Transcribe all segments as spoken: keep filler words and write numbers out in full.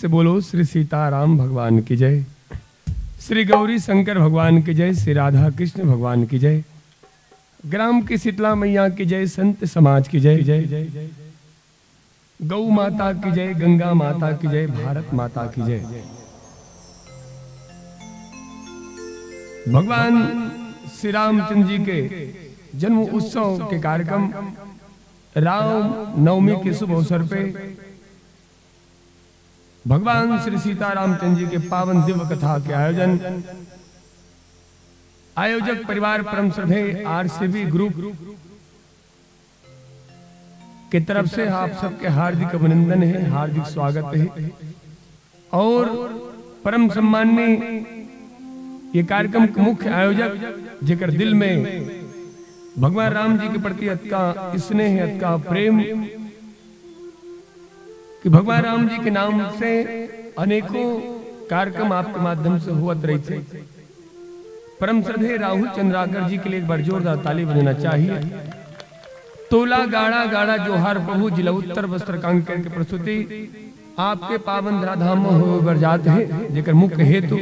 से बोलो श्री सीताराम भगवान की जय, श्री गौरी शंकर भगवान की जय, श्री राधा कृष्ण भगवान की जय, ग्राम की शीतला मैया की जय, संत समाज की जय, गौ माता की जय, गंगा माता की जय, भारत माता की जय। भगवान श्री रामचंद्र जी के जन्म उत्सव के कार्यक्रम, राम नवमी के शुभ अवसर पे भगवान श्री सीतारामचंद्र जी के पावन दिव्य कथा के आयोजन, आयोजक परिवार परम श्रद्धेय आरसीबी ग्रुप के तरफ से आप सबके हार्दिक अभिनंदन है, हार्दिक स्वागत है। और परम सम्माननीय ये कार्यक्रम के मुख्य आयोजक, जेकर दिल में भगवान राम जी के प्रति अतका स्नेह, अतका प्रेम कि भगवान राम जी के नाम से अनेकों कार्यक्रम आपके माध्यम से होत रहिथे। परम श्रद्धेय राहुल चंद्राकर जी के लिए एक बार जोरदार ताली बजाना चाहिए। तोला गाड़ा गाड़ा जोहार प्रभु, जिला उत्तर बस्तर कांकेर के प्रस्तुति आपके पावन धराधाम में होय बर जात हे, जेकर मुख्य हेतु,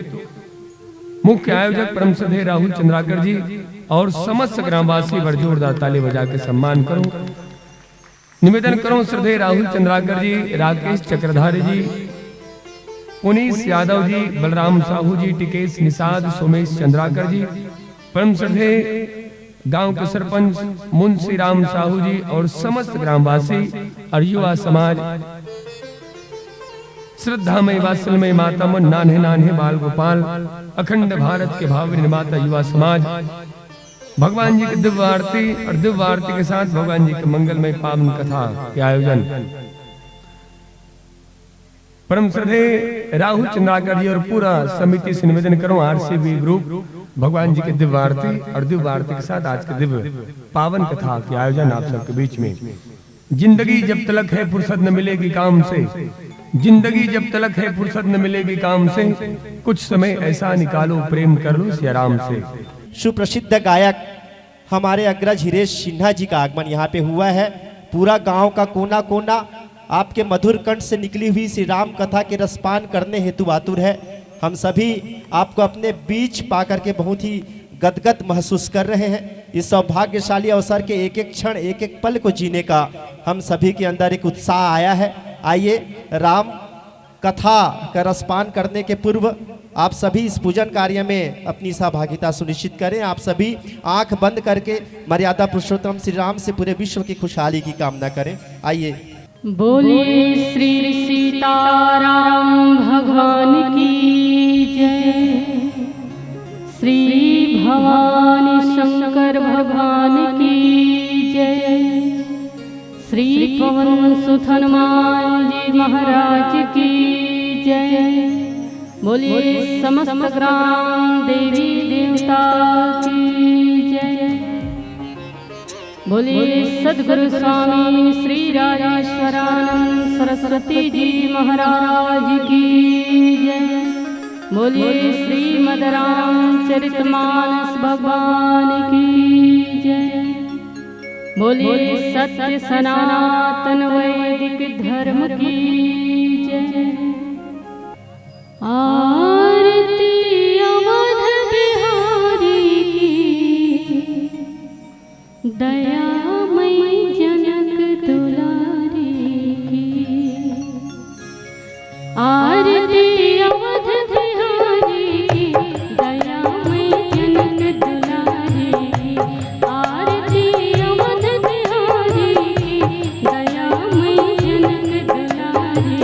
मुख्य आयोजक परम श्रद्धेय राहुल चंद्राकर जी और समस्त ग्रामवासी बर जोरदार ताली बजा के सम्मान करो। निवेदन करो श्रद्धेय राहुल चंद्राकर जी, राकेश चक्रधारी जी, पुनीश यादव जी, बलराम साहू जी, टिकेश निषाद, सोमेश चंद्राकर जी, परम श्रद्धेय गांव के सरपंच मुंशी राम साहू जी और समस्त ग्रामवासी और युवा समाज, श्रद्धामय वात्सलमय माता मन, नान्हे नान्हे बाल गोपाल, अखंड भारत के भावी निर्माता युवा समाज, भगवान जी की दिव्य आरती और दिव्य आरती के साथ भगवान जी के मंगलमय पावन कथा के आयोजन परम श्रद्धेय राहुल चंद्राकर जी और पूरा समिति से निवेदन करो, आरसीबी ग्रुप, भगवान जी की दिव्य आरती और दिव्य आरती के साथ आज के दिव्य पावन कथा के आयोजन आप सबके बीच में। जिंदगी जब तलक है फुर्सत न मिलेगी काम से, जिंदगी जब तलक है फुर्सत न मिलेगी काम से, कुछ समय ऐसा निकालो प्रेम कर लो सिया राम से। सुप्रसिद्ध गायक हमारे अग्रज हिरेश सिन्हा जी का आगमन यहाँ पे हुआ है। पूरा गांव का कोना कोना आपके मधुर कंठ से निकली हुई श्री राम कथा के रसपान करने हेतु आतुर है। हम सभी आपको अपने बीच पा करके बहुत ही गदगद महसूस कर रहे हैं। इस सौभाग्यशाली अवसर के एक एक क्षण, एक एक पल को जीने का हम सभी के अंदर एक उत्साह आया है। आइए, राम कथा का रसपान करने के पूर्व आप सभी इस पूजन कार्य में अपनी सहभागिता सुनिश्चित करें। आप सभी आंख बंद करके मर्यादा पुरुषोत्तम श्री राम से पूरे विश्व की खुशहाली की कामना करें। आइए। बोलिए श्री सीताराम भगवान की जय, श्री भवानी शंकर भगवान की जय, श्री पवन सुत हनुमान जी महाराज की जय। बोलिए समस्त ग्राम देवी देवता की जय। बोलिए सदगुरु स्वामी श्री राजेश्वरानंद सरस्वती जी महाराज की जय। बोलिए श्रीमद रामचरित मानस भगवान की जय। बोलिए सत्य सनातन वैदिक धर्म की जय। आरती अवध बिहारी की, दयामय जनक दुलारी की। आरती अवध बिहारी की, दयामय जनक दुलारी की। आरती अवध बिहारी की, दयामय जनक दुलारी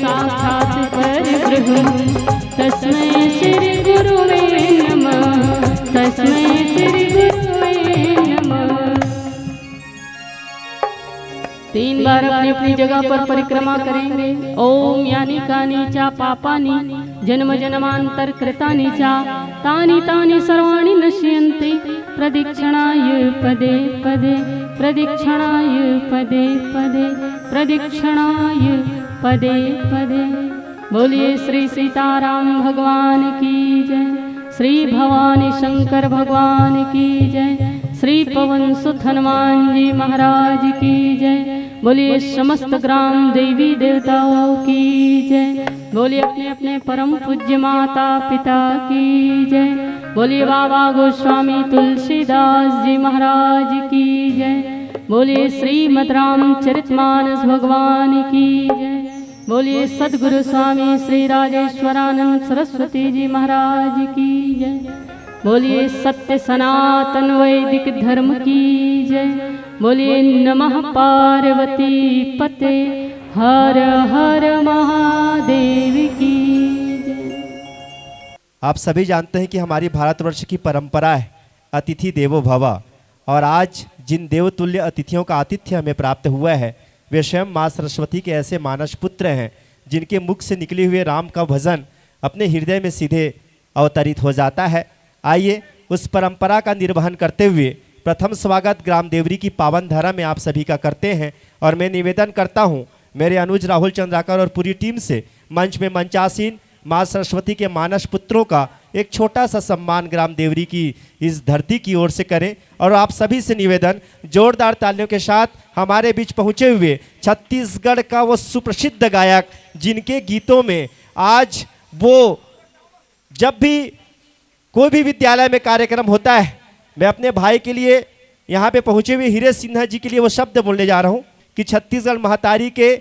साक्षात् परब्रह्म तस्मै श्री गुरुवे नमः, तस्मै श्री गुरुवे नमः। तीन बार अपनी अपनी जगह पर परिक्रमा करेंगे। ओम यानि कानि च पापानि जन्म जन्मांतर कृतानि च तानि तानि सर्वाणि नश्यन्ति प्रदक्षिणाय पदे पदे, प्रदक्षिणाय पदे पदे, प्रदक्षिणाय पदे पदे। बोलिए श्री सीताराम भगवान की जय, श्री भवानी शंकर भगवान की जय, श्री पवन सुत हनुमान जी महाराज की जय। बोलिए समस्त ग्राम देवी देवताओं की जय। बोलिए अपने अपने परम पूज्य माता पिता की जय। बोलिए बाबा गोस्वामी तुलसीदास जी महाराज की जय। बोलिए श्रीमद रामचरित मानस भगवान की जय। बोलिए सदगुरु स्वामी श्री राजेश्वरानंद सरस्वती जी महाराज की जय। बोलिए सत्य सनातन वैदिक धर्म की जय। बोलिए नमः पार्वती पते, हर हर महादेव की जय। आप सभी जानते हैं कि हमारी भारतवर्ष की परंपरा है अतिथि देवो भव, और आज जिन देवतुल्य अतिथियों का आतिथ्य हमें प्राप्त हुआ है, वे स्वयं माँ सरस्वती के ऐसे मानस पुत्र हैं जिनके मुख से निकले हुए राम का भजन अपने हृदय में सीधे अवतरित हो जाता है। आइए, उस परंपरा का निर्वहन करते हुए प्रथम स्वागत ग्राम देवरी की पावन धरा में आप सभी का करते हैं। और मैं निवेदन करता हूँ मेरे अनुज राहुल चंद्राकर और पूरी टीम से मंच में मंचासीन माँ सरस्वती के मानस पुत्रों का एक छोटा सा सम्मान ग्राम देवरी की इस धरती की ओर से करें। और आप सभी से निवेदन, जोरदार तालियों के साथ हमारे बीच पहुंचे हुए छत्तीसगढ़ का वो सुप्रसिद्ध गायक, जिनके गीतों में आज वो जब भी कोई भी विद्यालय में कार्यक्रम होता है, मैं अपने भाई के लिए, यहाँ पे पहुंचे हुए हीरे सिन्हा जी के लिए वो शब्द बोलने जा रहा हूँ कि छत्तीसगढ़ महतारी के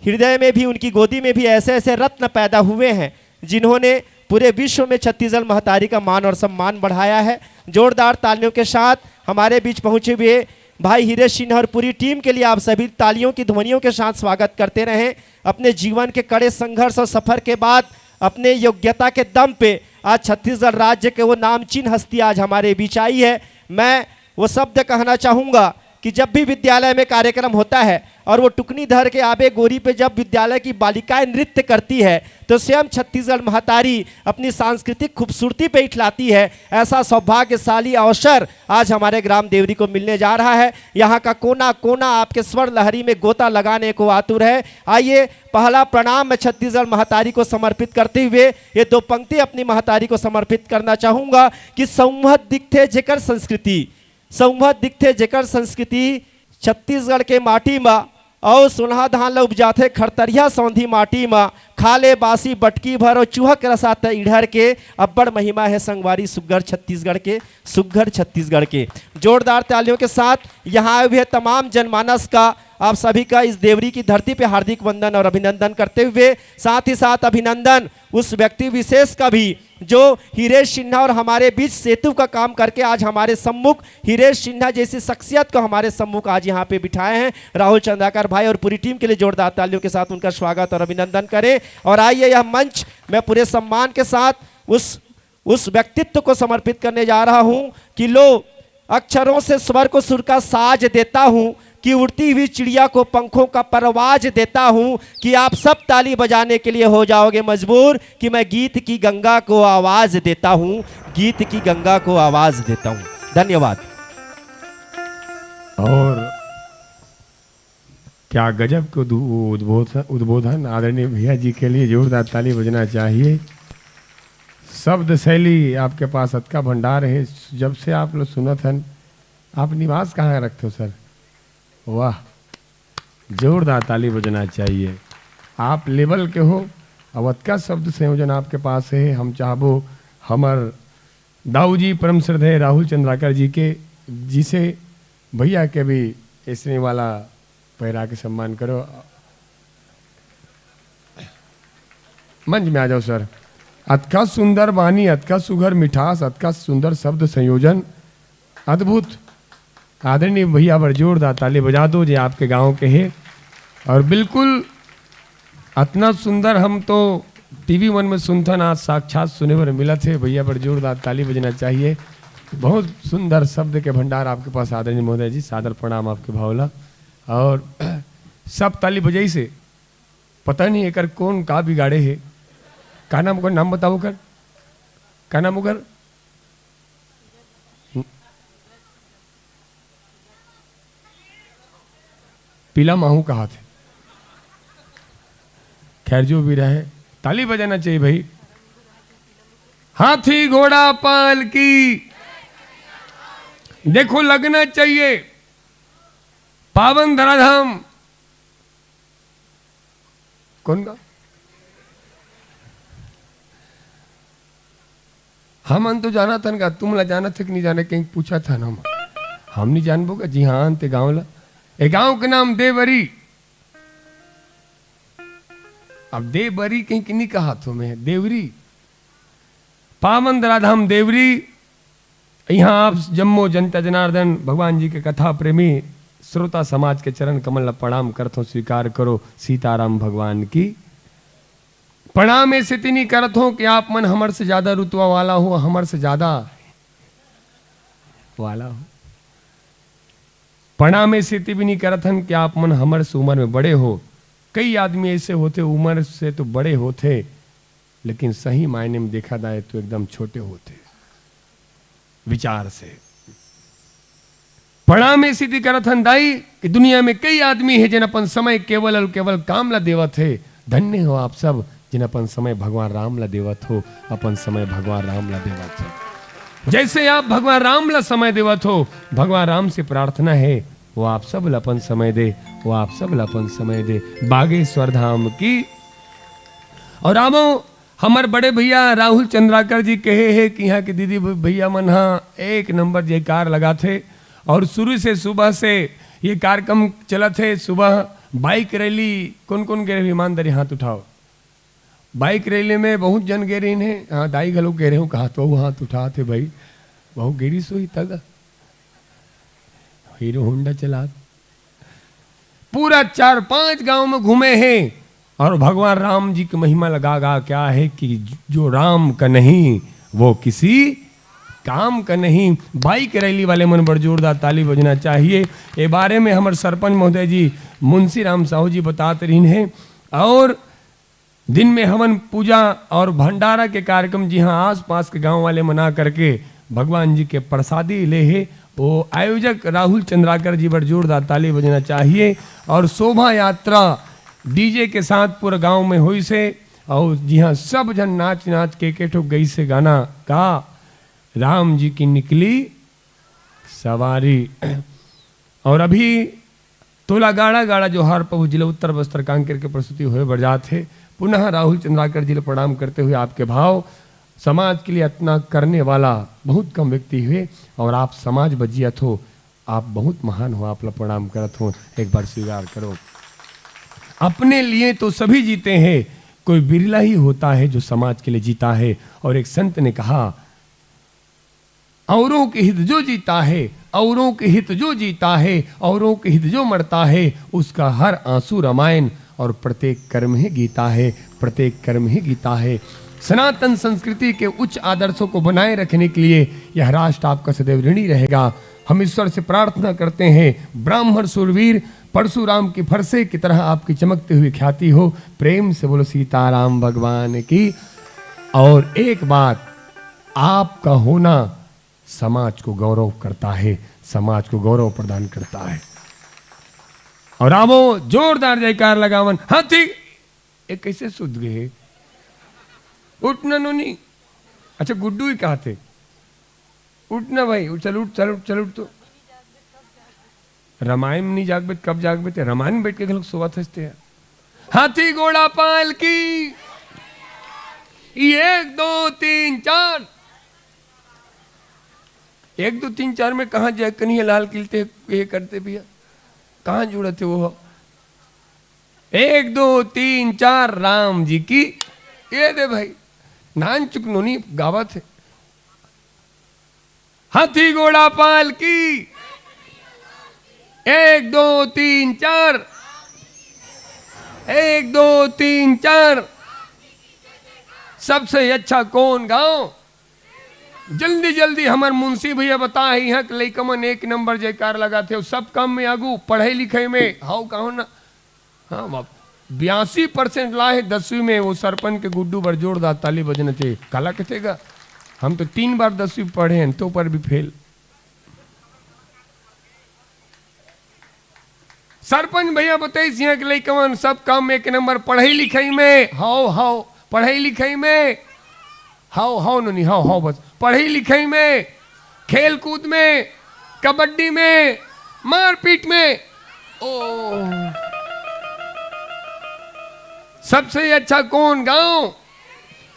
हृदय में भी, उनकी गोदी में भी ऐसे ऐसे रत्न पैदा हुए हैं जिन्होंने पूरे विश्व में छत्तीसगढ़ महतारी का मान और सम्मान बढ़ाया है। जोरदार तालियों के साथ हमारे बीच पहुंचे हुए भाई हीरे सिन्हा और पूरी टीम के लिए आप सभी तालियों की ध्वनियों के साथ स्वागत करते रहें। अपने जीवन के कड़े संघर्ष और सफर के बाद अपने योग्यता के दम पे आज छत्तीसगढ़ राज्य के वो नामचीन हस्ती आज हमारे बीच आई है। मैं वो शब्द कहना चाहूँगा कि जब भी विद्यालय में कार्यक्रम होता है और वो टुकनी धर के आबे गोरी पे जब विद्यालय की बालिकाएं नृत्य करती है, तो स्वयं छत्तीसगढ़ महतारी अपनी सांस्कृतिक खूबसूरती पे इठलाती है। ऐसा सौभाग्यशाली अवसर आज हमारे ग्राम देवरी को मिलने जा रहा है। यहाँ का कोना कोना आपके स्वर लहरी में गोता लगाने को आतुर है। आइए, पहला प्रणाम मैं छत्तीसगढ़ महतारी को समर्पित करते हुए ये दो पंक्ति अपनी महतारी को समर्पित करना चाहूँगा कि संवत दिखथे जेकर संस्कृति, संवत दिखथे जेकर संस्कृति छत्तीसगढ़ के माटी म, अउ सोनहा धान ल उपजाथे खरतरिया सौंधी माटी म, खा ले बासी बटकी भर अउ चुहक रसा त इढ़र के, अब्बड़ महिमा है संगवारी सुग्घर छत्तीसगढ़ के, सुग्घर छत्तीसगढ़ के। जोरदार तालियों के साथ यहाँ आए हुए तमाम जनमानस का, आप सभी का इस देवरी की धरती पे हार्दिक वंदन और अभिनंदन करते हुए साथ ही साथ अभिनंदन उस व्यक्ति विशेष का भी जो हीरे सिन्हा और हमारे बीच सेतु का काम करके आज हमारे सम्मुख हीरे सिन्हा जैसी शख्सियत को हमारे सम्मुख आज यहाँ पे बिठाए हैं। राहुल चंद्राकर भाई और पूरी टीम के लिए जोरदार तालियों के साथ उनका स्वागत और अभिनंदन करें। और आइए, यह मंच मैं पूरे सम्मान के साथ उस, उस व्यक्तित्व को समर्पित करने जा रहा हूँ कि लो, अक्षरों से स्वर को सुर का साज देता हूँ, कि उड़ती हुई चिड़िया को पंखों का परवाज देता हूँ, कि आप सब ताली बजाने के लिए हो जाओगे मजबूर, कि मैं गीत की गंगा को आवाज देता हूँ, गीत की गंगा को आवाज देता हूँ। धन्यवाद। और क्या गजब के उद्बो-, उद्बोधन, उद्बोधन आदरणीय भैया जी के लिए जोरदार ताली बजना चाहिए। शब्द शैली आपके पास अतका भंडार है, जब से आप लोग सुनत हन, आप निवास कहाँ रखते हो सर? वाह, जोरदार ताली बजना चाहिए। आप लेवल के हो, अब अतका शब्द संयोजन आपके पास है। हम चाहबो हमर दाऊ जी परम श्रद्धेय राहुल चंद्राकर जी के, जिसे भैया के भी ऐसने वाला पैरा के सम्मान करो। मंच में आ जाओ सर। अतका सुंदर बानी, अतका सुघर मिठास, अतका सुंदर शब्द संयोजन, अद्भुत। आदरणीय भैया बर जोरदार ताली बजा दो, जे आपके गांव के हे। और बिल्कुल अतना सुंदर हम तो टीवी मन में सुनथन, आज साक्षात सुने बर मिलत हे। भैया बर जोरदार ताली बजना चाहिए। बहुत सुंदर शब्द के भंडार आपके पास आदरणीय महोदय जी, सादर प्रणाम आपके भाव ला। और सब ताली बजाइस हे, पता नहीं एकर कौन का बिगाड़े हे। का नाम, कोई नाम बताओ कर, का नाम ओकर? पीला माहू कहाथे। खैर, जो भी रहे, ताली बजाना चाहिए भाई। हाथी घोड़ा पाल की, देखो, लगना चाहिए। पावन धराधाम, कौन का? हमन तो जानत हन का, तुम ला जानत हे कि नहीं जाने, कहीं पूछत हन हम। हम नहीं जानबो का? जी हाँ, अंत गांव ला। ए गांव के नाम देवरी। अब देवरी कहीं कि नहीं कहाथो मैं, देवरी। पावन धराधाम देवरी। यहाँ आप जम्मो जनता जनार्दन, भगवान जी के कथा प्रेमी श्रोता समाज के चरण कमल ला प्रणाम करथो, स्वीकार करो सीताराम भगवान की। प्रणाम ए सेती नहीं करत हो कि आप मन हमर से ज्यादा रुतबा वाला हो, हमर से ज्यादा वाला हो। प्रणाम ए सेती भी नहीं करत हन कि आप मन हमर से उम्र में बड़े हो। कई आदमी ऐसे होथे, उम्र से तो बड़े होथे, लेकिन सही मायने में देखा जाए तो एकदम छोटे होथे विचार से। प्रणाम ए सेती करत हन दाई कि दुनिया में कई आदमी हे, जेन अपन समय केवल और केवल काम ला देवत हे। धन्य हो आप सब, जेन अपन समय भगवान राम ला देवत हो, अपन समय भगवान राम ला देवत हो। जैसे आप भगवान राम ला समय देवत हो, भगवान राम से प्रार्थना हे, वो आप सब ला अपन समय दे, वो आप सब ला अपन समय दे। बागेश्वर धाम की। और आवो, हमर बड़े भैया राहुल चंद्राकर जी कहे हे कि यहाँ के दीदी भ-, भैया मन हा एक नंबर जयकार लगाथे। और शुरू से, सुबह से ये कार्यक्रम चलत हे। सुबह बाइक रैली, कौन कौन गे रहे, ईमानदारी हाथ उठाओ। बाइक रैली में बहुत जन गे रहिन हे। हाँ, दाई घलो गे रहे हो, कहा तो वो हाथ उठात हे भाई, बहुत गिरी सोई तक हीरो होंडा चलात। पूरा चार पांच गांव में घूमे हे और भगवान राम जी की महिमा लगा गा क्या है कि जो राम का नहीं, वो किसी काम का नहीं। बाइक रैली वाले मन बर जोरदार ताली बजना चाहिए। ए बारे में हमर सरपंच महोदय जी, मुंशी राम साहू जी बतात रहिन हे। और दिन में हवन पूजा और भंडारा के कार्यक्रम, जी हाँ, आसपास के गांव वाले मन आ करके भगवान जी के प्रसादी ले हे। वो आयोजक राहुल चंद्राकर जी बर जोरदार ताली बजना चाहिए। और शोभा यात्रा डीजे के साथ पूरा गांव में होइस हे। और जी हाँ, सब झन नाच नाच के, के ठो गइस हे गाना का, राम जी की निकली सवारी। और अभी तोला गाड़ा गाड़ा जोहार प्रभु जी ला उत्तर बस्तर कांकेर के प्रस्तुति होए बर जात हे। पुनः राहुल चंद्राकर जी ला प्रणाम करते हुए आपके भाव, समाज के लिए इतना करने वाला बहुत कम व्यक्ति हुए और आप समाज बजियत हो, आप बहुत महान हो, आप ला प्रणाम करत हो, एक बार स्वीकार करो। अपने लिए तो सभी जीते हैं, कोई बिरला ही होता है जो समाज के लिए जीता है। और एक संत ने कहा, औरों के हित जो जीता है, औरों के हित जो जीता है, औरों के हित जो मरता है, उसका हर आंसू रामायण और प्रत्येक कर्म ही गीता है, प्रत्येक कर्म ही गीता है। सनातन संस्कृति के उच्च आदर्शों को बनाए रखने के लिए यह राष्ट्र आपका सदैव ऋणी रहेगा। हम ईश्वर से प्रार्थना करते हैं, ब्राह्मण सूरवीर परशुराम की फरसे की तरह आपकी चमकती हुई ख्याति हो। प्रेम से बोलो सीताराम भगवान की। और एक बात, आपका होना समाज को गौरव करता है, समाज को गौरव प्रदान करता है। और आवो, जोरदार जयकार लगावन। हाँ, ठीक। ए, कैसे सुध गे? उठ ना नोनी। अच्छा, गुड्डू ही कहा थे, उठ ना भाई, उठ, चल उठ, चल उठ, चल उठ तो। रामायण में नहीं जागबे त कब जागबे? ते रामायण में बैठ के घलोक सोवत हस ते। हाथी घोड़ा पाल की। ये एक, दो, तीन, चार। एक, दो, तीन, चार में कहाँ जाए, कन्हैया लाल किलते ये करते भैया, कहाँ जुड़त हे वो? एक, दो, तीन, चार, राम जी की। ये दे भाई, नान चुक नोनी गावत हे। हाथी घोड़ा पाल की। एक, दो, तीन, चार। एक, दो, तीन, चार। सबसे अच्छा कौन गांव? जल्दी जल्दी हमर मुंशी भैया बता, इहाँ के लइका मन एक नंबर जयकार लगाथे, सब काम में आगू, पढ़ई लिखई में, हव कहो ना। हाँ बाप, बयासी परसेंट लाए हे दसवीं में, वो सरपंच के गुड्डू बर जोरदार ताली बजना चाहिए। काला कथे गा, हम तो तीन बार दसवीं पढ़े हन, तो पर भी फेल। सरपंच भैया बताइस, इहाँ के लइका मन सब काम में एक नंबर, पढ़ई लिखई में, हव, हव, पढ़ई लिखई में, हव, हव नोनी, हव, हव, बस, पढ़ई लिखई में, खेल कूद में, कबड्डी में, मारपीट में। ओ, सबसे अच्छा कौन गांव?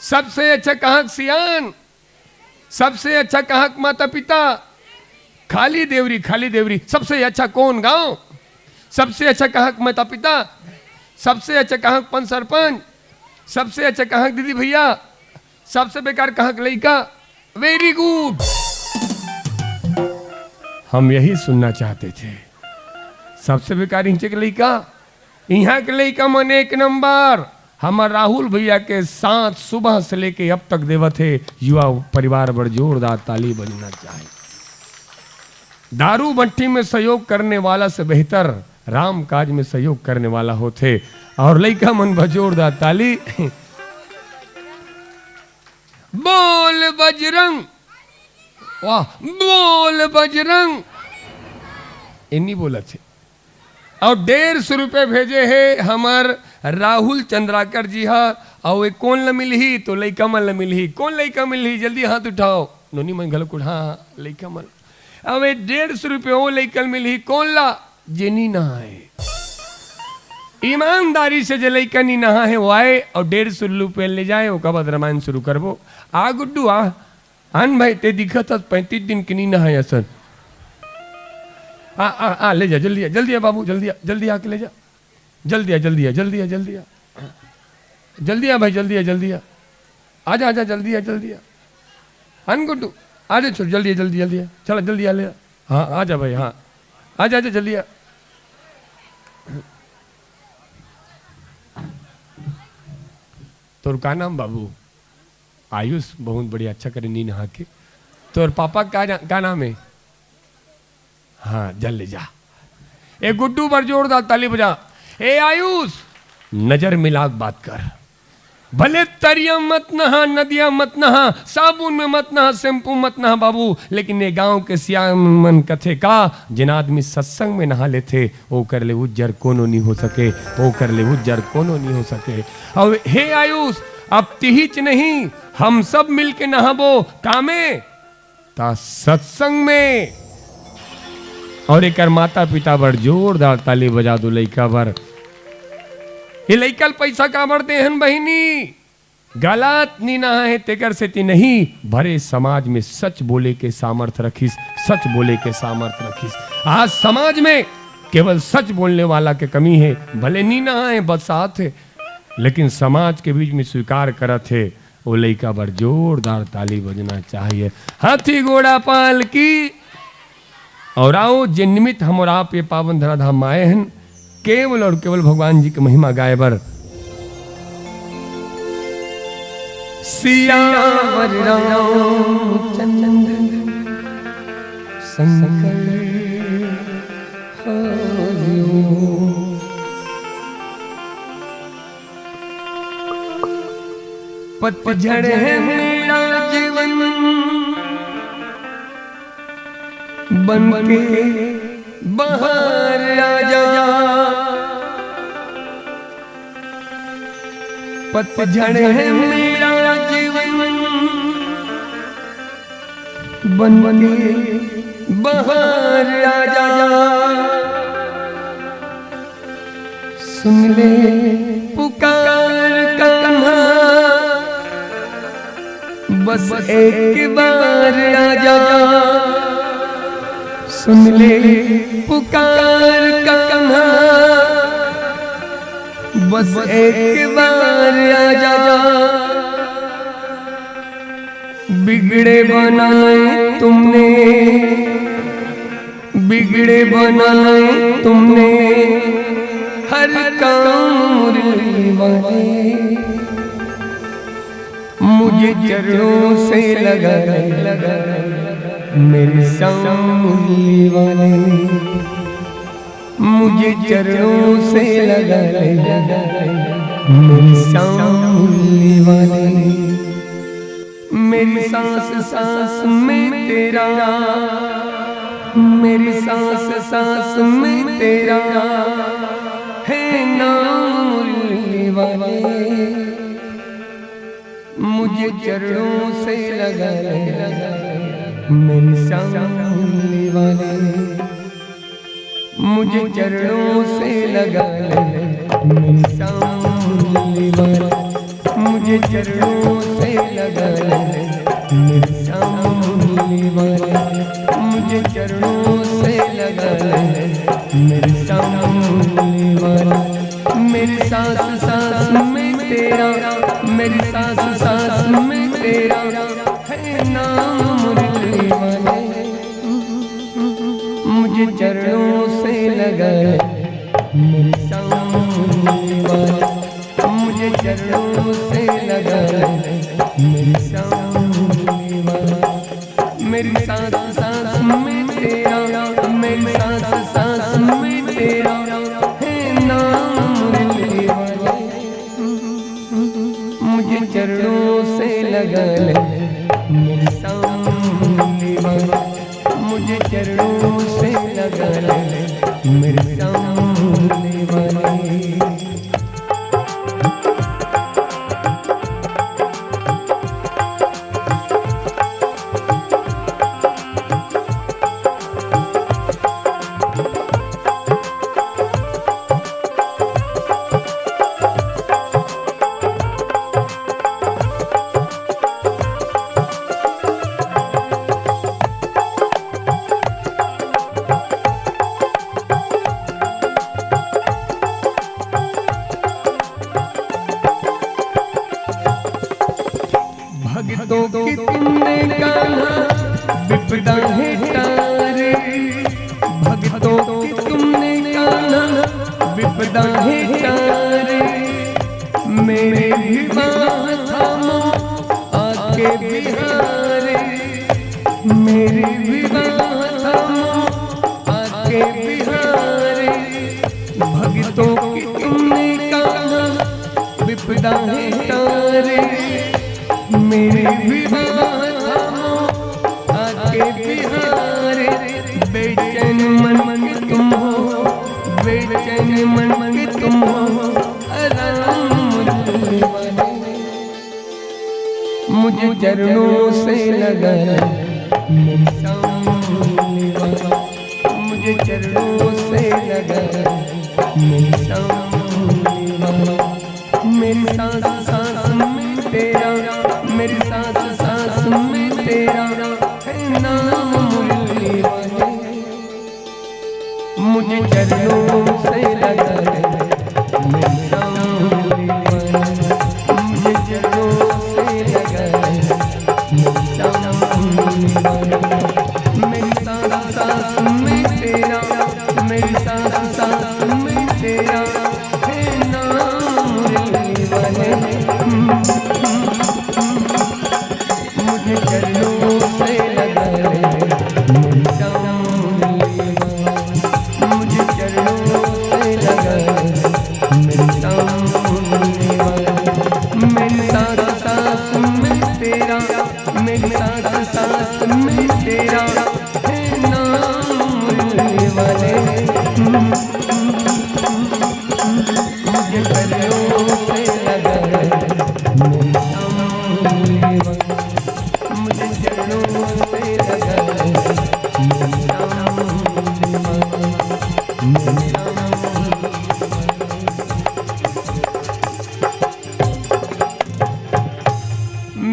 सबसे अच्छा कहाँ के सियान? सबसे अच्छा कहाँ के माता पिता? खाली देवरी, खाली देवरी। सबसे अच्छा कौन गांव? सबसे अच्छा कहाँ के माता पिता? सबसे अच्छा कहाँ के पंच सरपंच? सबसे अच्छा कहाँ के दीदी भैया? सबसे बेकार कहाँ के लइका? Very good। हम यही सुनना चाहते थे। सबसे बेकार इंचे के लइका, इहाँ के लइका मन एक नंबर। हमर राहुल भैया के साथ सुबह से लेके अब तक देवत हे। युवा परिवार बर जोरदार ताली बजना चाही। दारू भट्टी में सहयोग करने वाला से बेहतर राम काज में सहयोग करने वाला होथे। और लइका मन बर जोरदार ताली। बोल बजरंग, वाह, बोल बजरंग। इन्नी बोलत हे। और डेढ़ सौ रुपये भेजे हे हमर राहुल चंद्राकर जी हा। और ये कौन ल मिलही? तो लइका मन ल मिलही। कौन लइका मिलही? जल्दी हाथ उठाओ। नोनी मन घलो कुढ़ा, हाँ, लइका मन। अब ये डेढ़ सौ रुपये वो लइका ल मिलही, कौन ला? जे नी नहाए। ईमानदारी से जे लइका नी नहा हे, वो आए और डेढ़ सौ रुपये ले जाए, ओकर बाद रामायण शुरू करबो। आ गुड्डू, आ। आन भाई, ते दिखत हस पैंतीस दिन के नी नहाए असन। आ, आ, आ, ले जा, जल्दी आ, जल्दी आ बाबू, जल्दी आ, जल्दी आके ले जा। जल्दी आ, जल्दी आ, जल्दी आ, जल्दी आ। जल्दी आ भाई, जल्दी आ, जल्दी आ। आजा, आजा, जल्दी आ, जल्दी आ। आन गुड्डू, आजा छोटू, जल्दी आ, जल्दी, जल्दी आ। चला, जल्दी आ, ले आ। हाँ, आजा भाई, हाँ। आजा, आजा, जल्दी आ। तोर का नाम बाबू? आयुष, बहुत बढ़िया, अच्छा करे नी नहा के। तोर पापा का ना-, का नाम हे? हाँ, जल ले जा। ए गुड्डू बर जोरदार ताली बजा। ए आयुष, नजर मिला के बात कर। भले तरिया मत नहा, नदिया मत नहा, साबुन में मत नहा, शैम्पू मत नहा बाबू, लेकिन ए गांव के सियान मन कथे का, जेन आदमी सत्संग में नहा लेथे, ओकर ले उज्जर कोनो नी हो सके, ओकर ले उज्जर कोनो नी हो सके। अब हे आयुष, अब तिहिच नहीं, हम सब मिलके नहाबो। कामे? ता सत्संग में। और एकर माता पिता बर जोरदार ताली बजा दो लइका बर। ये लइका ल पैसा काबर दे हन बहिनी? गलत नी नहा हे, तेकर सेती नहीं, भरे समाज में सच बोले के सामर्थ रखिस, सच बोले के सामर्थ रखिस। आज समाज में केवल सच बोलने वाला के कमी हे, भले नी नहा हे, बरसात हे, लेकिन समाज के बीच में स्वीकार करत हे, ओ लइका बर जोरदार ताली बजना चाहिए। हाथी घोड़ा पाल की। और आओ, जे निमित्त हम और आप ये पावन धराधाम में आए हैं, केवल और केवल भगवान जी की महिमा गाए बर। सियावर रामचंद्र शंकर हरिओम। पतझड़ है मेरा जीवन बन के बहार आजा। पतझड़ है मेरा जीवन बन के बहार आजा। सुन ले पुकार कान्हा, बस एक बार आजा। सुन ले पुकार कान्हा, बस एक बार आजा। बिगड़े बनाए तुमने, बिगड़े बनाए तुमने, हर काम मुरली वाले, मुझे चरणों से लगा ले, मेरे श्याम मुरली वाले। मुझे चरणों से लगा ले, मेरे श्याम मुरली वाले। मेरी सांस सांस में तेरा, मेरी सांस सांस में तेरा है नाम मुरली वाले। मुझे चरणों से लगा ले, मेरी श्याम मुरली वाले। मुझे चरणों से लगा ले, मेरी श्याम मुरली वाले। मुझे चरणों से लगा ले, मेरी श्याम मुरली वाले। मुझे चरणों से लगा ले, मेरी श्याम मुरली वाले। मेरी सांस सांस में तेरा, मेरी सांस सांस में तेरा है नाम मुरली वाले। मुझे चरणों से लगा ले, मेरी श्याम मुरली वाले। मुझे चरणों से लगा ले, मेरी श्याम मुरली वाले। मेरी सांस सांस में तेरा, मेरी सांस सांस में तेरा है नाम मुरली वाले। मुझे चरणों से लगा ले, मेरी श्याम मुरली वाले। मुझे चरणों से लगा ले, मेरी श्याम मुरली वाले। भगतों की तुमने कान्हा विपदा है टारी, भगतों की तुमने कान्हा विपदा है टारी। मेरी भी बात थामो आके बिहारी, मेरी भी बात थामो आके बिहारी। भगतों की तुमने कान्हा विपदा है टारी, मेरी भी बात थामो आके बिहारी। बेचैन मन के तुम हो, बेचैन मन के तुम हो, आराम मुरली वाले। मुझे चरणों से लगा ले, मेरी श्याम मुरली वाले। मुझे चरणों से लगा ले, मेरी श्याम मुरली वाले। मेरी सांस सांस में तेरा, मेरी सांस सांस में तेरा है नाम मुरली वाले। मुझे चरणों से लगा ले, मेरी श्याम मुरली वाले। मुझे चरणों से लगा ले, मेरी श्याम मुरली वाले। मेरी सांस सांस में तेरा, मेरी सांस सांस में तेरा है नाम मुरली वाले। मुझे चरणों से लगा ले, मेरी श्याम मुरली वाले। मुझे चरणों से लगा ले, मेरी श्याम मुरली वाले। मेरी सांस सांस में तेरा, मेरी सांस सांस में तेरा है नाम मुरली वाले। मुझे चरणों से लगा ले, मेरी श्याम मुरली वाले। मुझे चरणों से लगा ले, मेरी श्याम मुरली वाले। मेरी श्याम मुरली वाले।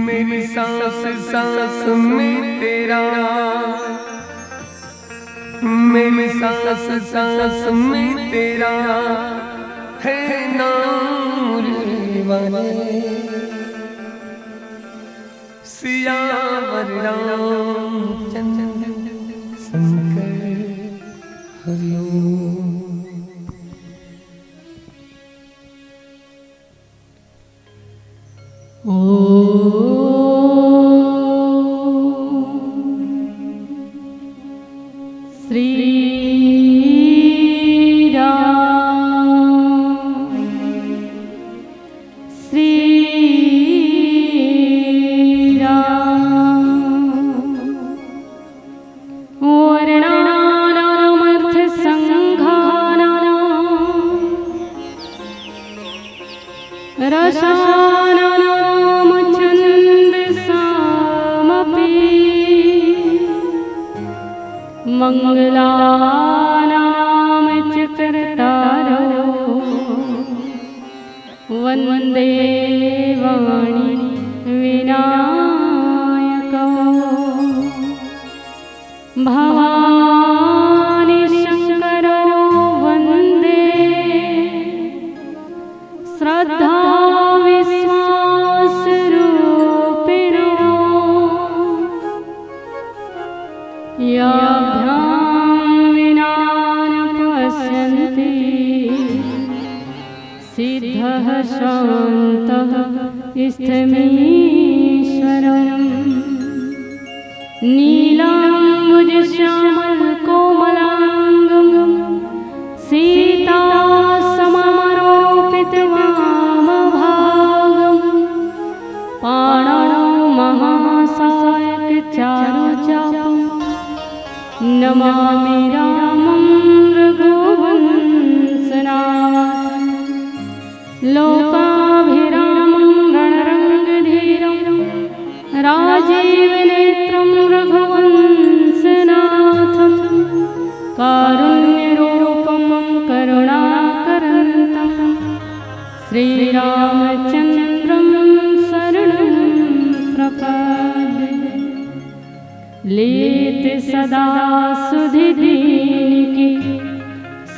मेरी सांस सांस में तेरा, मेरी सांस सांस में तेरा है नाम मुरली वाले। सियावर रामचंद्र शंकर हरिओम। ॐ श्री राम, श्री राम। वर्णानामर्थसङ्घानां रसानां छन्दसामपि मङ्गलानां च कर्तारौ वन्दे वाणी विनायकौ। भवानी शङ्करौ वन्दे श्रद्धा विश्वासरूपिणौ। याभ्यां विना न पश्यन्ति सिद्धः शान्तः स्थमीश्वरम्। नीलाम्बुजश्यामलकोमलाङ्गं सीतासममरोपितवामभागम्। पाणौ महासायकचारुचापं नमामि रामं रघुवंशनाथम्। लोकाभिरामं रणरङ्गधीरं राजीवनेत्रं रघुवंशनाथम्। कारुण्यरूपं करुणाकरन्तं श्रीरामचन्द्रं शरणं प्रपद्ये। लेत सदा सुधि दीन की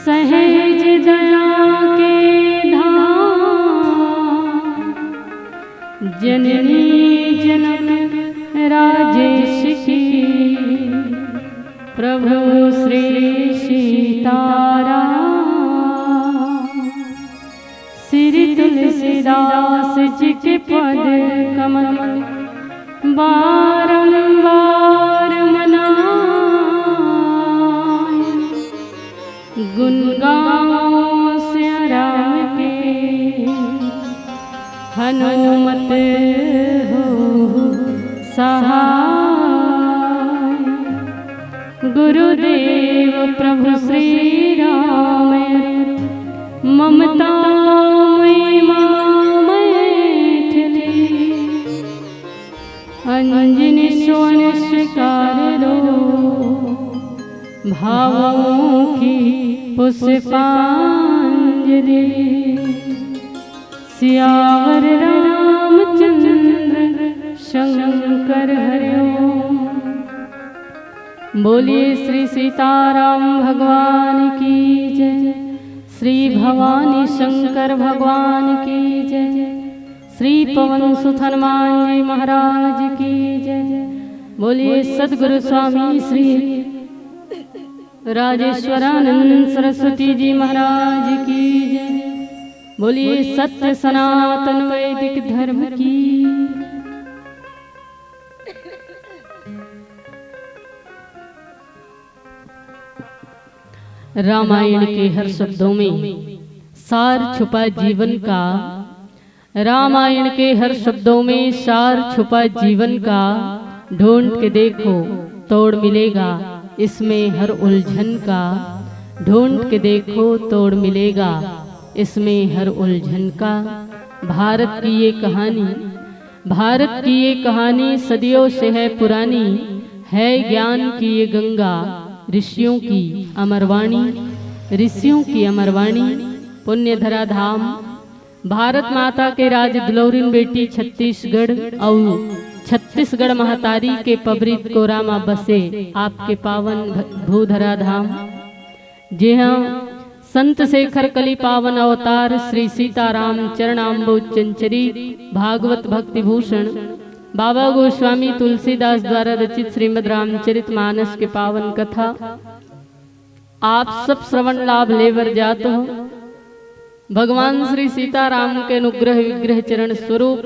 सहज दया के धाम। जननी जनक राजेश की प्रभु श्री सीताराम। श्री तुलसीदास जी के पद कमल बारंबार मनाए। गुण गावों सिया राम के हनुमत हो सहाय। गुरुदेव प्रभु श्री राम ममता मई मा मैथिली। अंजनी सोन स्वीकार लो भावों की पुष्पांजलि। सियावर रामचंद्र शंकर हरिओम। बोलिए श्री सीताराम भगवान की जय, श्री भवानी शंकर भगवान की जय, श्री पवन सुत हनुमान जी महाराज की जय। बोलिए सदगुरु स्वामी श्री राजेश्वरानंद सरस्वती जी महाराज की जय। बोलिए सत्य सनातन वैदिक धर्म की। रामायण के हर शब्दों में सार छुपा जीवन का। रामायण के हर शब्दों में सार छुपा जीवन का। ढूंढ के देखो, तोड़ मिलेगा इसमें हर उलझन का। ढूंढ के देखो, तोड़ मिलेगा इसमें हर उलझन का। भारत की ये कहानी, भारत की ये कहानी सदियों से है पुरानी, है ज्ञान की ये गंगा, ऋषियों की अमरवाणी, ऋषियों की अमरवाणी। पुण्य धरा धाम, भारत माता के राज दुलौरिन बेटी छत्तीसगढ़ अउ छत्तीसगढ़ महतारी के पबरी कोरा म बसे आपके पावन भ-, भूधरा धाम, जेहा संत शेखर कली पावन अवतार श्री सीताराम चरणाम्बोज चंचरी भागवत भक्ति भूषण बाबा गोस्वामी तुलसीदास द्वारा रचित श्रीमद् रामचरित मानस के पावन कथा आप सब श्रवण लाभ लेवर जात हो। भगवान श्री सीताराम के अनुग्रह विग्रह चरण स्वरूप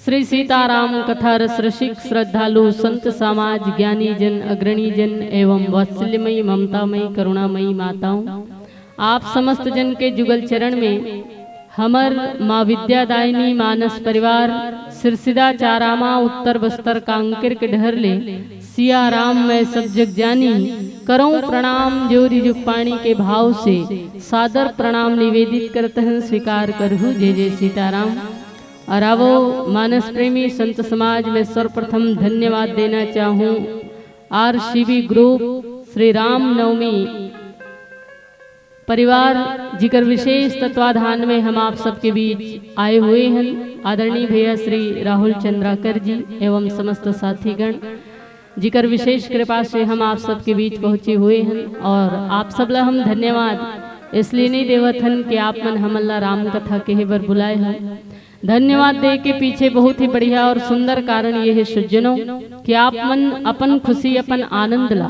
श्री सीताराम कथा रस रसिक श्रद्धालु संत समाज, ज्ञानी जन, अग्रणी जन एवं वात्सल्यमयी ममतामयी करुणामयी माताओं, आप समस्त जन के जुगल चरण में हमर माँ विद्यादायिनी मानस परिवार सिरसिदा चारामा उत्तर बस्तर कांकेर के डहर ले सिया राम मैं सब जग जानी, करौं प्रणाम जोरी जुग पानी के भाव से, सादर प्रणाम निवेदित करत हन, स्वीकार करहु जय जय सीताराम। और आवो मानस प्रेमी संत समाज में सर्वप्रथम धन्यवाद देना चाहूँ आरसीबी ग्रुप श्री राम नवमी परिवार, जिकर विशेष तत्वाधान में हम आप सबके बीच आए हुए हैं। आदरणीय भैया श्री राहुल चंद्राकर जी एवं समस्त साथीगण, जिकर विशेष कृपा से हम आप सबके बीच पहुँचे हुए हैं। और आप सब ला हम धन्यवाद इसलिए नहीं देवत हन कि आप मन हमन ला राम कथा कहे बर बुलाए हैं। धन्यवाद दे के पीछे बहुत ही बढ़िया और सुंदर कारण ये है सज्जनों कि आप मन अपन खुशी, अपन आनंद ला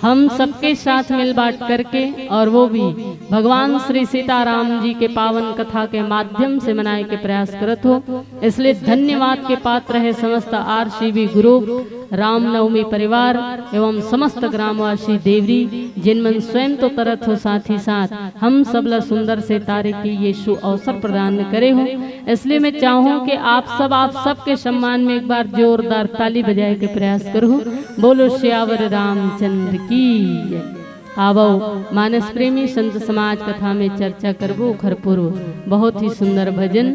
हम सबके साथ मिल बांट करके, और वो भी भगवान श्री सीताराम जी के पावन कथा के माध्यम से मनाए के प्रयास करत हो। इसलिए धन्यवाद के पात्र है समस्त आरसीबी ग्रुप, रामनवमी परिवार एवं समस्त ग्रामवासी देवरी, जिन मन स्वयं तो तरत हो, साथ ही साथ हम सब ला सुंदर से तारे की ये सु अवसर प्रदान करे हो। इसलिए मैं चाहूँ कि आप सब, आप सबके सम्मान में एक बार जोरदार ताली बजाए के प्रयास करूँ। बोलो सियावर रामचंद्र की जय। आवो मानस प्रेमी संत समाज कथा में चर्चा करबो ओखर पूर्व बहुत ही सुंदर भजन।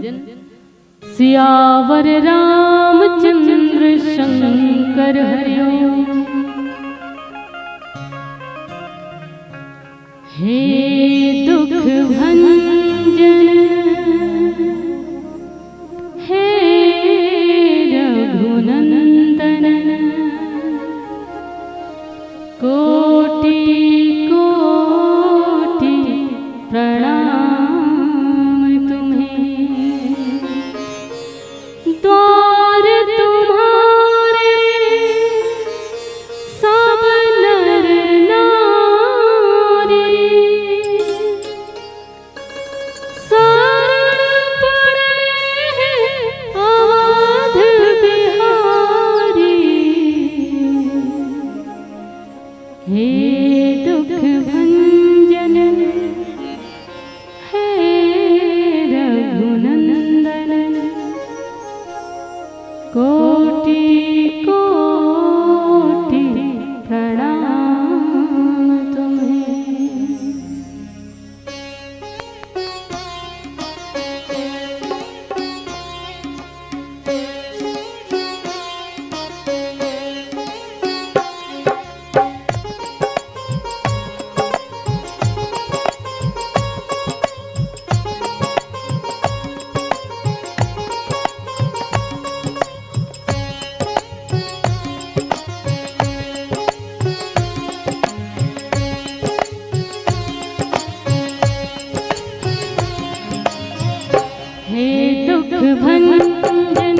सियावर रामचंद्र शंकर हरिओ। हे दुख भंजन हे रघुनंदन, कोटि कोटि प्रणाम तुम्हें। द्वार तुम्हारे सब नर नारी, शरण पड़े हैं अवध बिहारी। हे दुख भंजन हे रघुनंदन, कोटि कोटि प्रणाम तुम्हें। हे दुख भंजन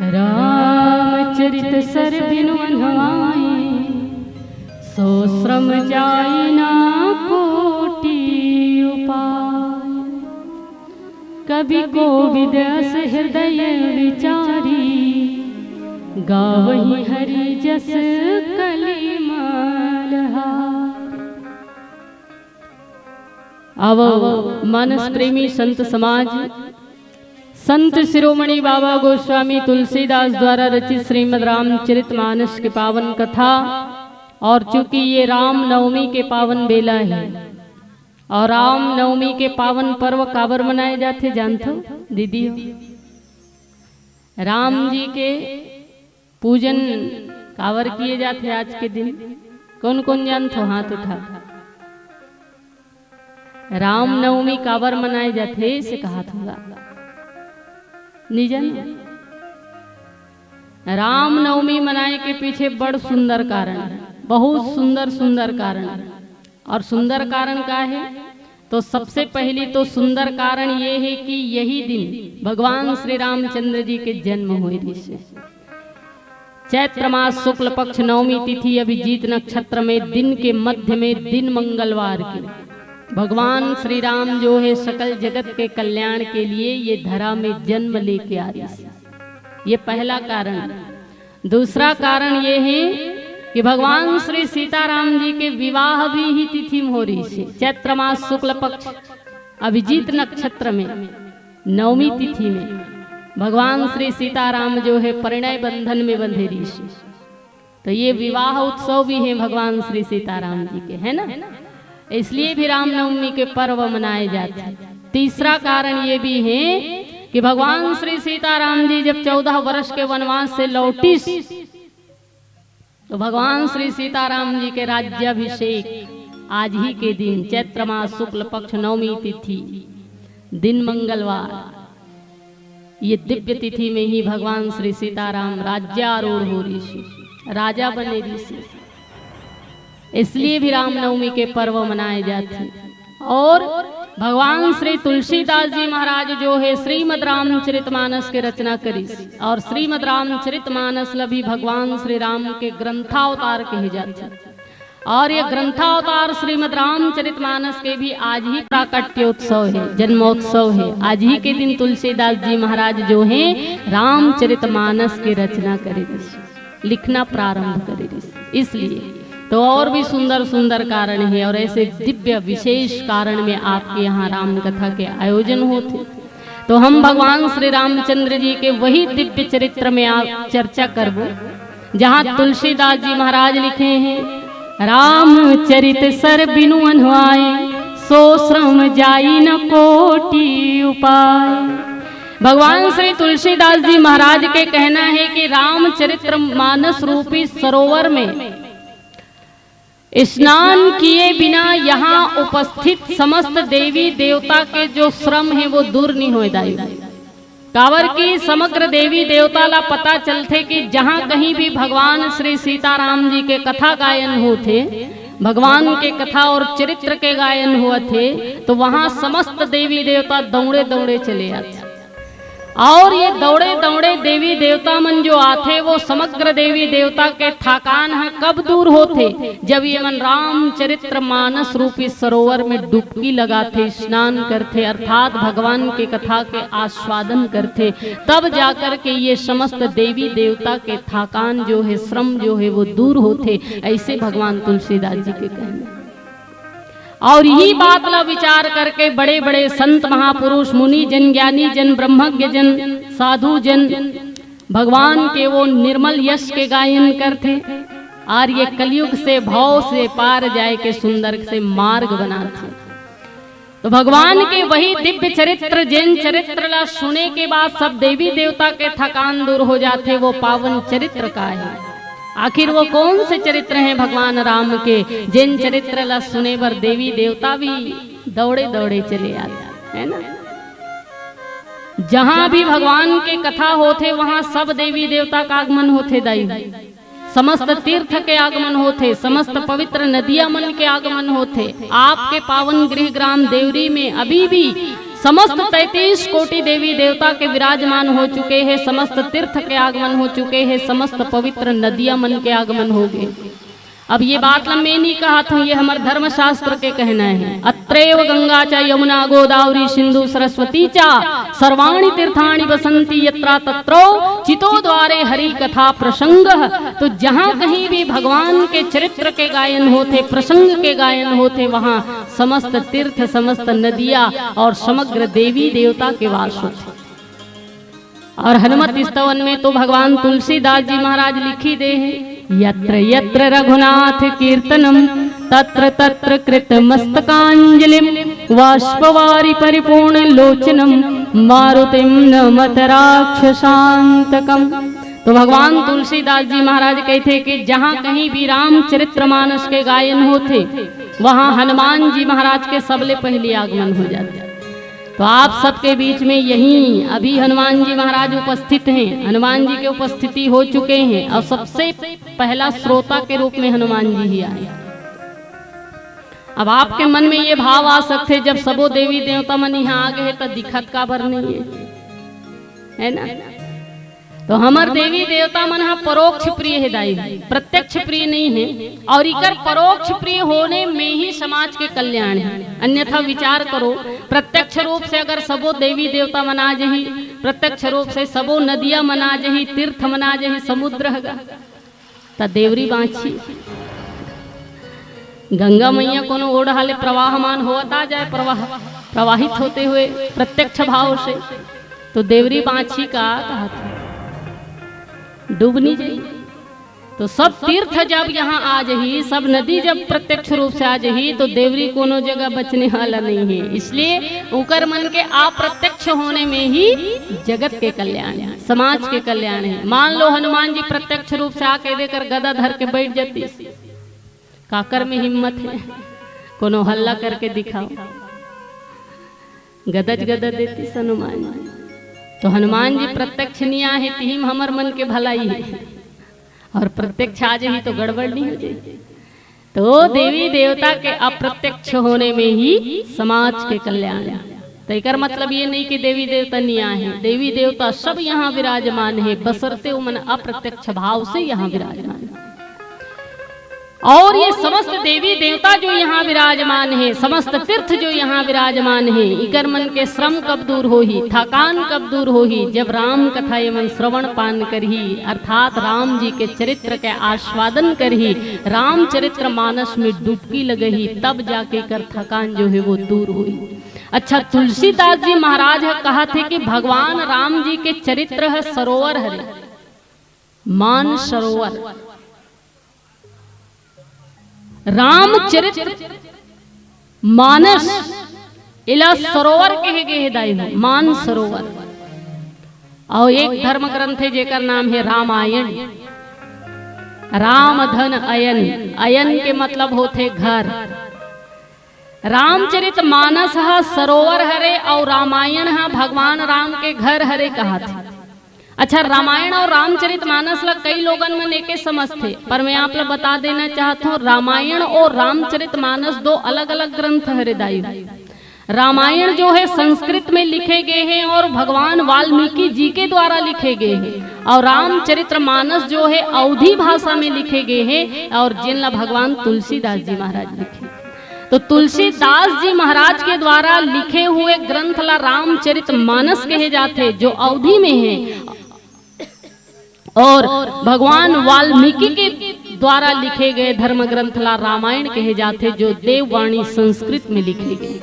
रामचरित सर बिनु अनवाए, सो श्रम जाई न कोटि उपाय। कवि कोविद अस हृदय विचारी, गावहि हरि जस कलि मलहारी। आवो मानस प्रेमी संत समाज, संत शिरोमणि बाबा गोस्वामी तुलसीदास द्वारा रचित श्रीमद् रामचरित मानस के पावन कथा। और चूंकि ये राम नवमी के पावन बेला है, और राम नवमी के पावन पर्व काबर मनाए जाथे, जानथो दीदी हो? राम जी के पूजन काबर किए जाथे आज के दिन? कौन कौन जानथो, हाथ उठा। रामनवमी काबर मनाए जाथे, से कहा थोड़ा निजन। रामनवमी मनाए के पीछे बड़ सुंदर कारण है, बहुत सुंदर सुंदर कारण है। और सुंदर कारण का है? तो सबसे पहली तो सुंदर कारण ये है कि यही दिन भगवान श्री रामचंद्र जी के जन्म हुए रिहिसे। चैत्र मास शुक्ल पक्ष नवमी तिथि अभिजीत नक्षत्र में दिन के मध्य में दिन मंगलवार के भगवान श्री राम जो है सकल जगत के कल्याण के लिए ये धरा में जन्म लेके आ रिहिसे। ये पहला कारण। दूसरा कारण ये है कि भगवान श्री सीताराम जी के विवाह भी इही तिथि में हो रिहिसे। चैत्र मास शुक्ल पक्ष अभिजीत नक्षत्र में नवमी तिथि में भगवान श्री सीताराम जो है परिणय बंधन में बंधे रिहिसे। तो ये विवाह उत्सव भी है भगवान श्री सीताराम जी के, है ना? इसलिए भी रामनवमी के पर्व मनाए जाथे। तीसरा कारण ये भी है कि भगवान श्री सीताराम जी जब चौदह वर्ष के वनवास से लौटिस, तो भगवान श्री सीताराम जी के राज्याभिषेक आज ही के दिन चैत्र मास शुक्ल पक्ष नवमी तिथि, दिन मंगलवार, ये दिव्य तिथि में ही भगवान श्री सीताराम राज्यारूढ़ हो रिहिसे, राजा बने रिहिसे। इसलिए भी रामनवमी के पर्व मनाए जाथे। और भगवान श्री तुलसीदास जी महाराज जो है श्रीमद् रामचरित मानस के रचना करिस, और श्रीमद् रामचरित मानस ला भी भगवान श्री राम के ग्रंथावतार कहे जाथे। और ये ग्रंथावतार श्रीमद् रामचरित मानस के भी आज ही प्राकट्योत्सव है, जन्मोत्सव है। आज ही के दिन तुलसीदास जी महाराज जो है रामचरित मानस की रचना करे रिहिसे, लिखना प्रारंभ करे रिहिसे। इसलिए तो और भी सुंदर सुंदर कारण है, और ऐसे दिव्य विशेष कारण में आपके यहाँ राम कथा के आयोजन होथे। तो हम भगवान श्री रामचंद्र जी के वही दिव्य चरित्र में आप चर्चा करबो, जहाँ तुलसीदास जी महाराज लिखे हैं, "रामचरित सर बिनु अनवाए, सो श्रम जाई न कोटि उपाय।" भगवान श्री तुलसीदास जी महाराज के कहना है कि रामचरित्र मानस रूपी सरोवर में स्नान किए बिना यहाँ उपस्थित समस्त देवी देवता के जो श्रम है वो दूर नहीं होए दाई। काबर कि समग्र देवी देवता ला पता चलथे कि जहाँ कहीं भी भगवान श्री सीताराम जी के कथा गायन होथे, भगवान के कथा और चरित्र के गायन होथे, तो वहाँ समस्त देवी देवता दौड़े दौड़े चले आथे। और ये दौड़े दौड़े देवी देवता मन जो आथे, वो समग्र देवी देवता के थकान ह कब दूर होथे? जब ये मन रामचरित्र मानस रूपी सरोवर में डुबकी लगाथे, स्नान करथे, अर्थात भगवान के कथा के आस्वादन करथे, तब जाकर के ये समस्त देवी देवता के थकान जो है, श्रम जो है, वो दूर होथे। ऐसे भगवान तुलसीदास जी के कहना। और यही बात ला विचार करके बड़े बड़े संत महापुरुष, मुनि जन, ज्ञानी जन, ब्रह्मज्ञ जन, साधु जन भगवान के वो निर्मल यश के गायन करथे, और ये कलयुग से भव से पार जाए के सुंदर से मार्ग बनाथे। तो भगवान के वही दिव्य चरित्र, जिन चरित्र ला सुने के बाद सब देवी देवता के थकान दूर हो जाथे, वो पावन चरित्र का है। आखिर वो कौन से चरित्र हैं भगवान राम के, जिन चरित्र ला सुने बर देवी देवता भी दौड़े दौड़े चले आथे, है ना? जहाँ भी भगवान के कथा होथे, वहाँ सब देवी देवता का आगमन होथे दाई। समस्त तीर्थ के आगमन होथे, समस्त पवित्र नदिया मन के आगमन होथे। आपके पावन गृह ग्राम देवरी में अभी भी समस्त तैंतीस कोटि देवी देवता के विराजमान हो चुके हे, समस्त तीर्थ के आगमन हो चुके हे, समस्त पवित्र नदिया मन के आगमन हो गे। अब ये बात ल मैं नहीं कहत हूँ, ये हमर धर्मशास्त्र के कहना हे। अत्रैव गंगा च यमुना गोदावरी सिंधु सरस्वती च सर्वाणि तीर्थानि वसंति यत्र तत्रो चितो द्वारे हरि कथा प्रसंग। तो जहाँ कहीं भी भगवान के चरित्र के गायन होथे, प्रसंग के गायन होथे, वहाँ समस्त तीर्थ, समस्त नदिया और समग्र देवी देवता के वास होथे। और हनुमत स्तवन में तो भगवान तुलसीदास जी महाराज लिखी दे हे, यत्र यत्र रघुनाथ कीर्तनम तत्र तत्र कृत मस्तकांजलिम वाष्पवारि परिपूर्ण लोचनम मारुतिम नमत राक्षसांतकम। तो भगवान तुलसीदास जी महाराज कहथे कि जहाँ कहीं भी रामचरित्र मानस के गायन होथे, वहाँ हनुमान जी महाराज के सबले पहले आगमन हो जाथे। तो आप सबके बीच में यहीं अभी हनुमान जी महाराज उपस्थित हैं, हनुमान जी के उपस्थिति हो चुके हैं और सबसे पहला श्रोता के रूप में हनुमान जी ही आए। अब आपके मन में ये भाव आ सकथे, जब सबो देवी देवता मन यहाँ आ गए हे, त दिखत काबर नहीं है, है ना? तो हमर देवी देवता मन ह परोक्ष प्रिय हे दाई, प्रत्यक्ष प्रिय नहीं है। और इकर परोक्ष प्रिय होने में ही समाज के कल्याण है। अन्यथा विचार करो, प्रत्यक्ष रूप से अगर सबो देवी देवता मन आ जही, प्रत्यक्ष रूप से सबो नदिया मन आ जही, तीर्थ मन आ जही, समुद्र हगा, त देवरी बाँची। गंगा मैया कोनो ओढ़ा ले प्रवाहमान होवत आ जाए, प्रवाह, प्रवाहित होते हुए प्रत्यक्ष भाव से, तो देवरी बाँची का कहत हे, डूब नहीं जाई। तो सब तीर्थ जब यहाँ आ जही, सब नदी जब प्रत्यक्ष रूप से आ जही, तो देवरी कोनो जगह बचने वाला नहीं है। इसलिए उकर मन के अप्रत्यक्ष होने में ही जगत के कल्याण है, समाज के कल्याण है। मान लो हनुमान जी प्रत्यक्ष रूप से आके देकर गदा धर के बैठ जाती, काकर में हिम्मत है, कोनो हल्ला करके दिखाओ, गदज गदज देती हनुमान जी। तो हनुमान जी प्रत्यक्ष नहीं आहे, तिहिम हमर मन के भलाई है, और प्रत्यक्ष आ जाही तो गड़बड़ नहीं हो जाही। तो देवी देवता के अप्रत्यक्ष होने में ही समाज के कल्याण। तो एकर मतलब ये नहीं कि देवी देवता नहीं आहे, देवी देवता सब यहाँ विराजमान है, बसरते उमन अप्रत्यक्ष भाव से यहाँ विराजमान है। और ये समस्त देवी देवता जो यहाँ विराजमान है, समस्त तीर्थ जो यहाँ विराजमान है, इकर मन के श्रम कब दूर होही, थकान कब दूर होही? जब राम कथा ये मन श्रवण पान करही, अर्थात राम जी के चरित्र के आस्वादन करही, रामचरित्र मानस में डुबकी लगही, तब जाके कर थकान जो है वो दूर होही। अच्छा, तुलसीदास जी महाराज ह कहत हे कि भगवान राम जी के चरित्र ह सरोवर हरे, मान सरोवर। रामचरित मानस इला सरोवर कहे गे हे दाई हो, मान सरोवर। और एक धर्म ग्रंथ है जेकर नाम है रामायण। राम धन अयन, अयन के मतलब होथे घर। रामचरित मानस ह सरोवर हरे और रामायण ह भगवान राम के घर हरे कहत हे। अच्छा, रामायण और रामचरित मानस ला कई लोगन मन एके समझथे, पर मैं आप ला बता देना चाहत हूँ, रामायण और रामचरित मानस दो अलग-अलग ग्रंथ हरे दाई। रामायण जो है संस्कृत में लिखे गए हैं और भगवान वाल्मीकि जी के द्वारा लिखे गए हैं, और रामचरित्र मानस जो है अवधी भाषा में लिखे गए हैं और जिन ला भगवान तुलसीदास जी महाराज लिखे। तो तुलसीदास जी महाराज के द्वारा लिखे हुए ग्रंथ ला रामचरित मानस कहे जाथे, जो अवधी में है, और भगवान वाल्मीकि के द्वारा लिखे गए धर्म ग्रंथ ला रामायण कहे जाथे, जो देववाणी संस्कृत में लिखे गए।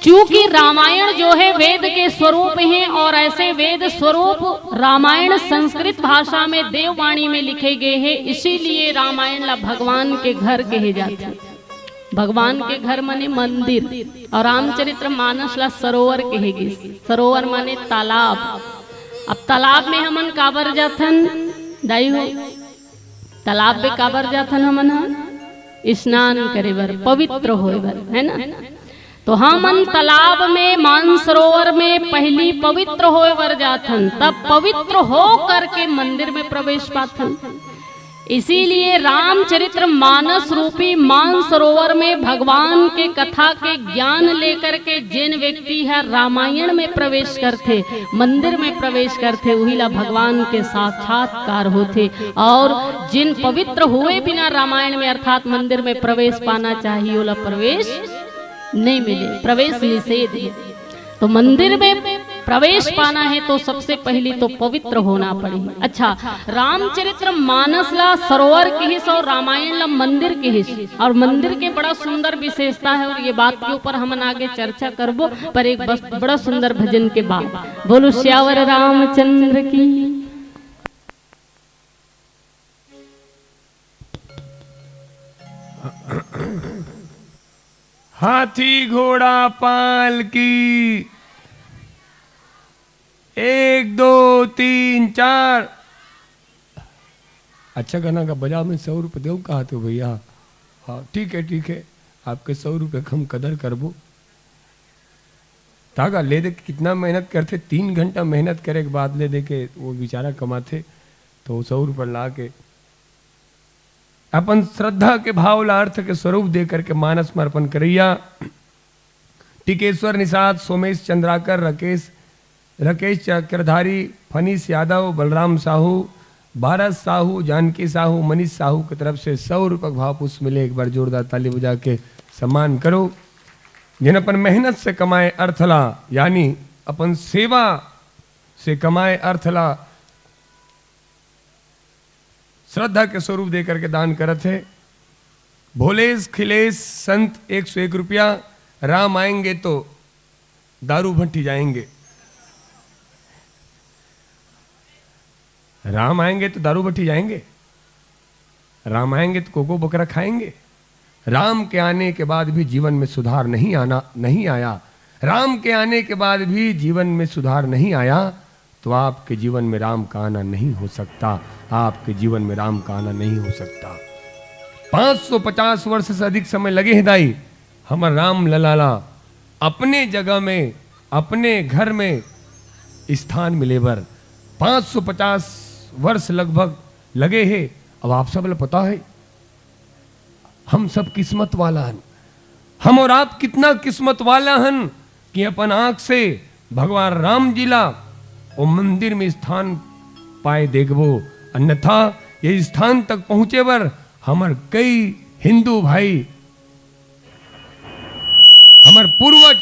चूंकि रामायण जो है वेद के स्वरूप हैं और ऐसे वेद स्वरूप रामायण संस्कृत भाषा में देववाणी में लिखे गए हैं, इसीलिए रामायण ला भगवान के घर कहे जाथे। भगवान के घर माने मंदिर, और रामचरित्र मानस ला सरोवर कहे गिस। सरोवर माने तालाब। अब तालाब में हमन काबर जाथन दाई हो? तालाब में काबर जाथन हमन ह? स्नान करे बर, पवित्र होए बर, है ना? तो हमन तालाब में, मानसरोवर में पहली पवित्र होए बर जाथन, तब पवित्र हो करके मंदिर में प्रवेश पाथन। इसीलिए रामचरित्र मानस रूपी मानसरोवर में भगवान के कथा के ज्ञान लेकर के जेन व्यक्ति ह रामायण में प्रवेश करथे, मंदिर में प्रवेश करथे, उही ला भगवान के साक्षात्कार होथे। और जिन पवित्र हुए बिना रामायण में अर्थात मंदिर में प्रवेश पाना चाहिए, ओला प्रवेश नहीं मिले, प्रवेश निषेध है। तो मंदिर में प्रवेश पाना है तो सबसे पहली तो पवित्र होना पड़ही। अच्छा, रामचरित्र मानस ला सरोवर किहिस और रामायण ला मंदिर किहिस, और मंदिर के बड़ा सुंदर विशेषता है, और ये बात के ऊपर हमन आगे चर्चा करबो, पर एक बस बड़ा सुंदर भजन के बाद। बोलो सियावर रामचंद्र की। हाथी घोड़ा पालकी, एक, दो, तीन, चार। अच्छा गाना का बजा, मैं सौ रुपये देव कहा तो भैया। हाँ, ठीक है, ठीक है, आपके सौ रुपये का हम कदर करबो। तागा ले दे, कितना मेहनत करथे, तीन घंटा मेहनत करे के बाद ले दे के वो बेचारा कमाथे, तो सौ रुपये ला के अपन श्रद्धा के भाव ला अर्थ के स्वरूप दे करके मानस में अर्पण करैया टिकेश्वर निषाद, सोमेश चंद्राकर, राकेश, राकेश चक्रधारी, फनीश यादव, बलराम साहू, भारत साहू, जानकी साहू, मनीष साहू के तरफ से सौ रुपये भाव पुष्प मिले। एक बार जोरदार ताली बजा के सम्मान करो। जिन अपन मेहनत से कमाए अर्थ ला, यानी अपन सेवा से कमाए अर्थ ला श्रद्धा के स्वरूप दे करके दान करत हे। भोलेश खिलेश संत, एक सौ एक रुपया। राम आएंगे तो दारू भट्टी जाएंगे। राम आएंगे तो दारू भट्टी जाएंगे। राम आएंगे तो कोको बकरा खाएंगे। राम के आने के बाद भी जीवन में सुधार नहीं आना, नहीं आया। राम के आने के बाद भी जीवन में सुधार नहीं आया, तो आपके जीवन में राम का आना नहीं हो सकता। आपके जीवन में राम का आना नहीं हो सकता। पाँच सौ पचास वर्ष से अधिक समय लगे हे दाई, हमर राम लला ला अपने जगह में, अपने घर में स्थान मिले बर पाँच सौ पचास वर्ष लगभग लगे हे। अब आप सब ला पता है, हम सब किस्मत वाला हन। हम और आप कितना किस्मत वाला हन कि अपन आंख से भगवान राम जी ला ओ मंदिर में स्थान पाए देखबो। अन्यथा ये स्थान तक पहुंचे बर हमर कई हिंदू भाई, हमर पूर्वज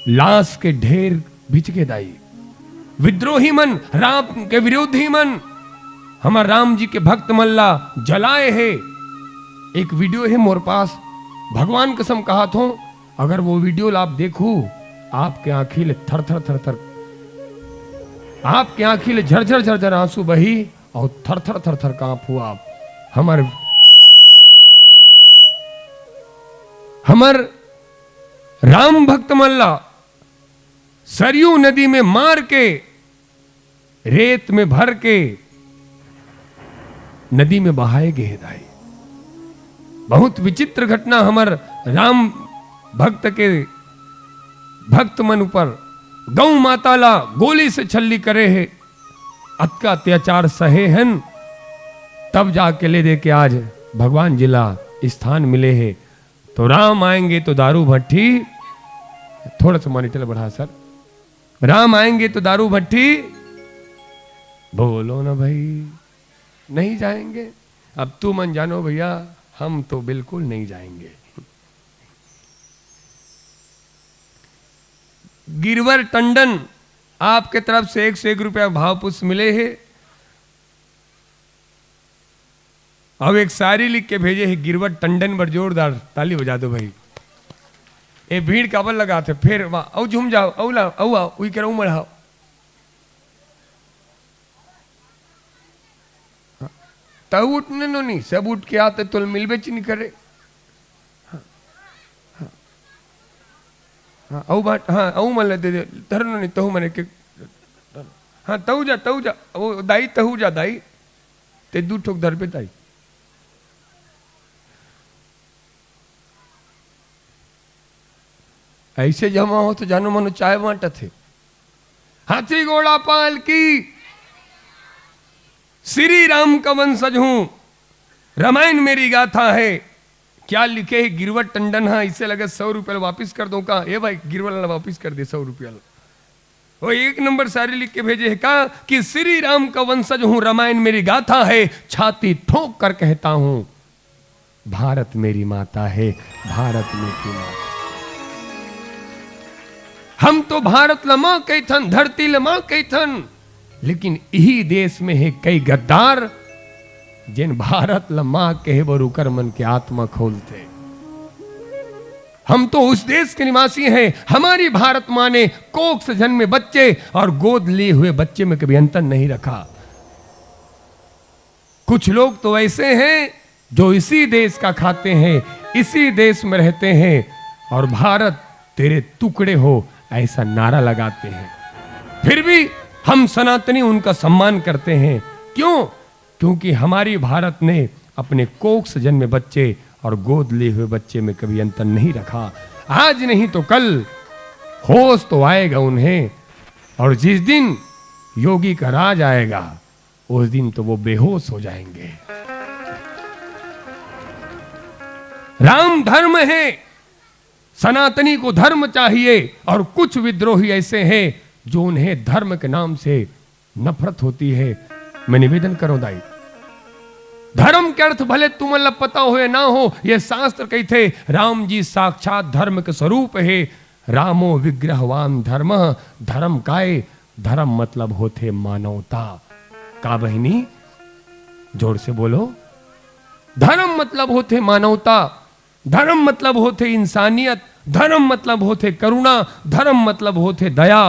लाश के ढेर बिच गे दाई। विद्रोही मन, राम के विरोधी मन, हमर राम जी के भक्त मन ला जलाए हे। एक वीडियो हे मोर पास, भगवान कसम कहत हों, अगर वो वीडियो ला आप देखू, आपके आँखी ले थर थर थर थर, आपके आँखी ले झरझर झरझर आंसू बही और थर थर थर थर कांपू आप। हमर, हमर राम भक्त मन ला सरयू नदी में मार के, रेत में भर के नदी में बहाए गे हे दाई। बहुत विचित्र घटना। हमर राम भक्त के, भक्त मन ऊपर गौ माता ला गोली से छल्ली करे हे, अतका अत्याचार सहे हन, तब जाके ले दे के आज भगवान जी ला स्थान मिले हे। तो राम आएंगे तो दारू भट्टी, थोड़ा सा मॉनिटर बढ़ा सर, राम आएंगे तो दारू भट्टी, बोलो ना भाई, नहीं जाएंगे। अब तुमन जानो भैया, हम तो बिल्कुल नहीं जाएंगे। गिरवर टंडन, आपके तरफ से एक सौ एक रुपया भाव पुष्प मिले हे। अब एक शायरी लिख के भेजे हे गिरवर टंडन बर, जोरदार ताली बजा दो भाई। ए भीड़ काबर लगात हे? फेर वाह, अउ झूम जाओ, अउ लाओ, अउ आओ, उई करो, अउ मढ़ाओ। हाँ, तउ उठ ने नोनी, सब उठ के आते तोल मिलबे च नहीं करे। हाँ, हाँ, हाँ, अउ बाट, हाँ, अउ मन ले दे दे, धर नोनी, तहु मने के, हाँ, तहु जा, तहु जा, वो दाई, तहु जा दाई, ते दू ठोक धर पे दाई। ऐसे जमा हो तो जानो मनो चाय बांटत हे। हाथी घोड़ा पालकी, श्री राम का वंशज हूँ, रामायण मेरी गाथा है। क्या लिखे हे गिरवट टंडन हा, इसे लगे सौ रुपया वापिस कर दो का? ए भाई, गिरवट ला वापिस कर दे सौ रुपया ला। वो एक नंबर शायरी लिख के भेजे हे का कि श्री राम का वंशज हूँ, रामायण मेरी गाथा है, छाती ठोंक कर कहता हूँ, भारत मेरी माता है, भारत मेरी माता। हम तो भारत ल माँ कहिथन, धरती ल माँ कहिथन, लेकिन इही देश में हे कई गद्दार, जेन भारत ल माँ कहे बर उकर मन के आत्मा खोलथे। हम तो उस देश के निवासी हैं, हमारी भारत माँ ने कोख से जन्मे बच्चे और गोद लिए हुए बच्चे में कभी अंतर नहीं रखा। कुछ लोग तो ऐसे हैं जो इसी देश का खाते हैं, इसी देश में रहते हैं और भारत तेरे टुकड़े हो ऐसा नारा लगाते हैं। फिर भी हम सनातनी उनका सम्मान करते हैं। क्यों? क्योंकि हमारी भारत ने अपने कोख से जन्मे बच्चे और गोद लिए हुए बच्चे में कभी अंतर नहीं रखा। आज नहीं तो कल होश तो आएगा उन्हें, और जिस दिन योगी का राज आएगा, उस दिन तो वो बेहोश हो जाएंगे। राम धर्म है, सनातनी को धर्म चाहिए, और कुछ विद्रोही ऐसे हैं जो उन्हें धर्म के नाम से नफरत होती है। मैं निवेदन करूं दाई, धर्म के अर्थ भले तुमन ला पता हो या ना हो, ये शास्त्र कहिथे, राम जी साक्षात धर्म के स्वरूप हे। रामो विग्रहवान धर्म। धर्म काय? धर्म मतलब होथे मानवता। का बहिनी? जोर से बोलो। धर्म मतलब होथे मानवता, धर्म मतलब होथे इंसानियत, धर्म मतलब होथे करुणा, धर्म मतलब होथे दया।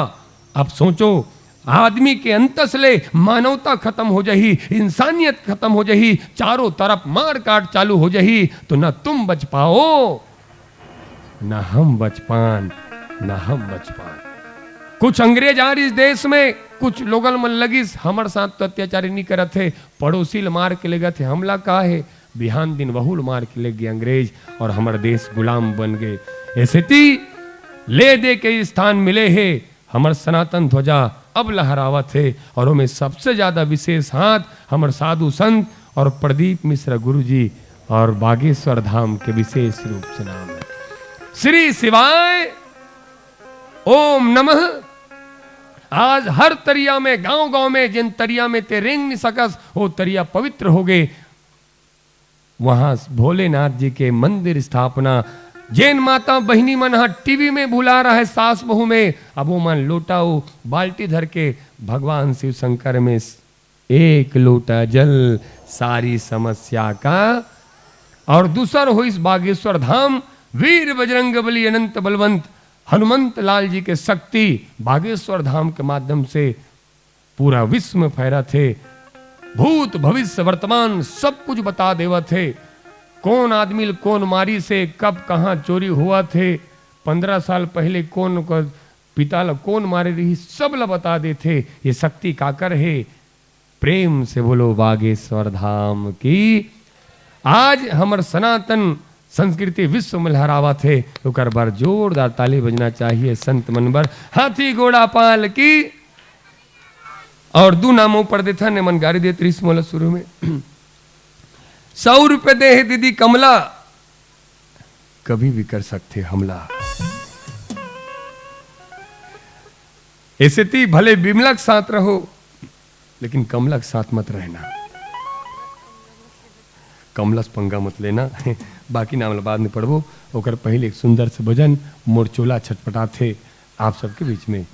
अब सोचो, आदमी के अंतस ले मानवता खत्म हो जाही, इंसानियत खत्म हो जाही, चारों तरफ मार काट चालू हो जाही, तो न तुम बच पाओ, न हम बच पान, न हम बच पान। कुछ अंग्रेज आ रहिस देश में, कुछ लोगन मन लगिस, हमर साथ तो अत्याचारी नहीं करत हे, पड़ोसी ल मार के लेगत हे, हमला का हे? बिहान दिन वहू ल मार के लेगे अंग्रेज और हमर देश गुलाम बन गे। ए सेती ले दे के स्थान मिले हे, हमर सनातन ध्वजा अब लहरावत हे और ओमे सबसे ज्यादा विशेष हाथ हमर साधु संत और प्रदीप मिश्रा गुरुजी और बागेश्वर धाम के विशेष रूप से नाम हे। श्री शिवाय, ओम नमः। आज हर तरिया में, गांव-गांव में, जेन तरिया में ते रेंग नि सकस, वो तरिया पवित्र हो गे। वहां भोलेनाथ जी के मंदिर स्थापना, जेन माता बहिनी मन ह टीवी में भुला रहा है सास बहू में, अब वो मन लोटा, वो बाल्टी धर के भगवान शिव शंकर में एक लोटा जल, सारी समस्या का। और दूसर होइस बागेश्वर धाम, वीर बजरंग बली अनंत बलवंत हनुमंत लाल जी के शक्ति बागेश्वर धाम के माध्यम से पूरा विश्व में फैलत हे। भूत, भविष्य, वर्तमान सब कुछ बता देवत हे। कौन आदमी ल कौन मारिस हे, कब कहाँ चोरी होवत हे, पंद्रह साल पहले कौन ओकर पिता ल कौन मारे रहिस, सब ल बता देथे। ये शक्ति काकर हे? प्रेम से बोलो बागेश्वर धाम की। आज हमर सनातन संस्कृति विश्व में लहरावत हे, ओकर बर जोरदार ताली बजना चाहिए। संत मन बर हाथी घोड़ा पाल की। और दू नाम ऊपर देथन, एमन गारी देत रहिस मोला शुरू में। सौ रुपये दे हे दीदी कमला, कभी भी कर सकथे हमला। ए सेती भले बिमला के साथ रहो, लेकिन कमला के साथ मत रहना। कमला से पंगा मत लेना। बाकी नाम ला बाद में पढ़बो, ओकर पहले एक सुंदर से भजन, मोर चोला छटपटाथे, आप सबके बीच में।